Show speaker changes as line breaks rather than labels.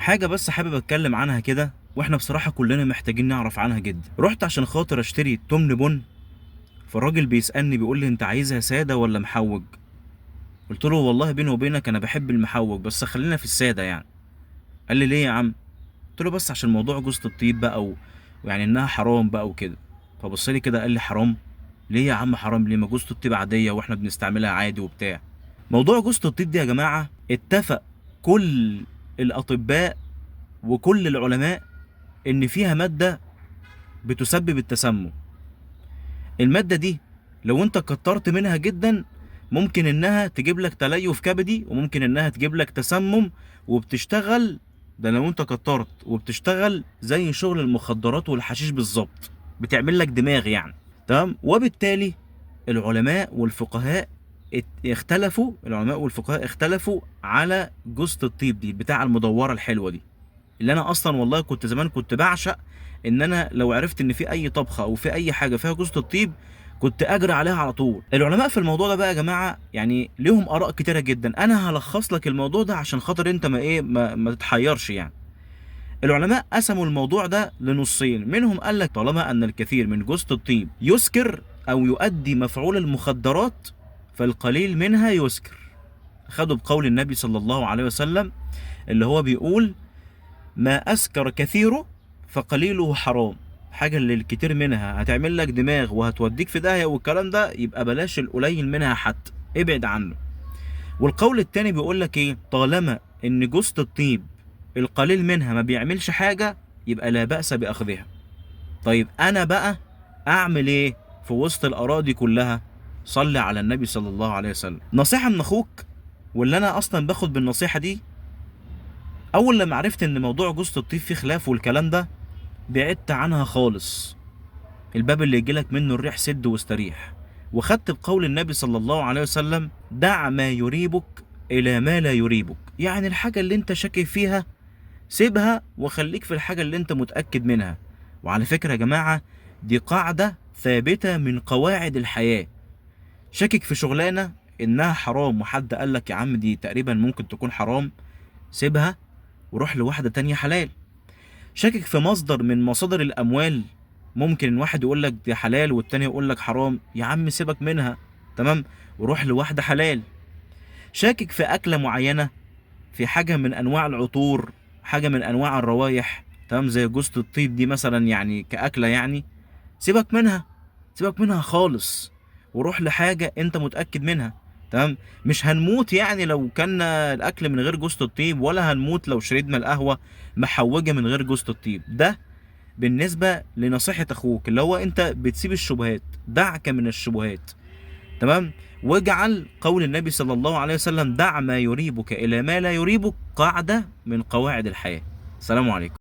حاجة بس حابب اتكلم عنها كده، واحنا بصراحة كلنا محتاجين نعرف عنها جدا. رحت عشان خاطر اشتري تمن بن، فالراجل بيسألني بيقول لي انت عايزها سادة ولا محوج؟ قلت له والله بيني وبينك انا بحب المحوج، بس خلينا في السادة يعني. قال لي ليه يا عم؟ قلت له بس عشان موضوع جوزة الطيب بقى ويعني انها حرام بقى وكده. فبص لي كده قال لي حرام ليه يا عم؟ حرام ليه؟ ما جوزة الطيب عادية واحنا بنستعملها عادي وبتاع. موضوع جوزة الطيب دي يا جماعة اتفق كل الأطباء وكل العلماء إن فيها مادة بتسبب التسمم. المادة دي لو انت كترت منها جدا ممكن انها تجيب لك تليف كبدي، وممكن انها تجيب لك تسمم، وبتشتغل ده لو انت كترت، وبتشتغل زي شغل المخدرات والحشيش بالظبط، بتعمل لك دماغ يعني، تمام؟ وبالتالي العلماء والفقهاء اختلفوا، العلماء والفقهاء اختلفوا على جوزة الطيب دي بتاع المدورة الحلوة دي، اللي انا اصلا والله كنت زمان كنت بعشق ان انا لو عرفت ان في اي طبخة او في اي حاجة فيها جوزة الطيب كنت اجري عليها على طول. العلماء في الموضوع ده بقى يا جماعة يعني ليهم اراء كتيرة جدا، انا هلخص لك الموضوع ده عشان خاطر انت ما تتحيرش يعني. العلماء قسموا الموضوع ده لنصين، منهم قال لك طالما ان الكثير من جوزة الطيب يسكر او يؤدي مفعول المخدرات فالقليل منها يسكر. خدوا بقول النبي صلى الله عليه وسلم اللي هو بيقول ما أسكر كثيره فقليله حرام. حاجة اللي الكتير منها هتعمل لك دماغ وهتوديك في داهية والكلام ده، يبقى بلاش القليل منها حتى، ابعد عنه. والقول التاني بيقول لك ايه؟ طالما ان جوزة الطيب القليل منها ما بيعملش حاجة يبقى لا بأس بأخذها. طيب انا بقى اعمل ايه في وسط الآراء دي كلها؟ صلي على النبي صلى الله عليه وسلم. نصيحة من اخوك، واللي انا اصلا باخد بالنصيحة دي، اول لما عرفت ان موضوع جوزة الطيب فيه خلاف والكلام ده بعدت عنها خالص. الباب اللي يجيلك منه الريح سد واستريح. وخدت بقول النبي صلى الله عليه وسلم دع ما يريبك الى ما لا يريبك، يعني الحاجة اللي انت شاكك فيها سيبها وخليك في الحاجة اللي انت متأكد منها. وعلى فكرة يا جماعة دي قاعدة ثابتة من قواعد الحياة. شاكك في شغلانة انها حرام وحد قال لك يا عم دي تقريبا ممكن تكون حرام، سيبها وروح لواحدة تانية حلال. شاكك في مصدر من مصادر الأموال، ممكن إن واحد يقول لك دي حلال والتاني يقول لك حرام، يا عم سيبك منها، تمام، وروح لواحدة حلال. شاكك في أكلة معينة، في حاجة من أنواع العطور، حاجة من أنواع الروايح، تمام، زي جوزة الطيب دي مثلا يعني كأكلة يعني، سيبك منها، سيبك منها خالص وروح لحاجة أنت متأكد منها، تمام. مش هنموت يعني لو كنا الأكل من غير جوزة الطيب، ولا هنموت لو شربنا القهوة محوجة من غير جوزة الطيب. ده بالنسبة لنصيحة أخوك اللي هو أنت بتسيب الشبهات، دعك من الشبهات، تمام، واجعل قول النبي صلى الله عليه وسلم دع ما يريبك إلى ما لا يريبك قاعدة من قواعد الحياة. السلام عليكم.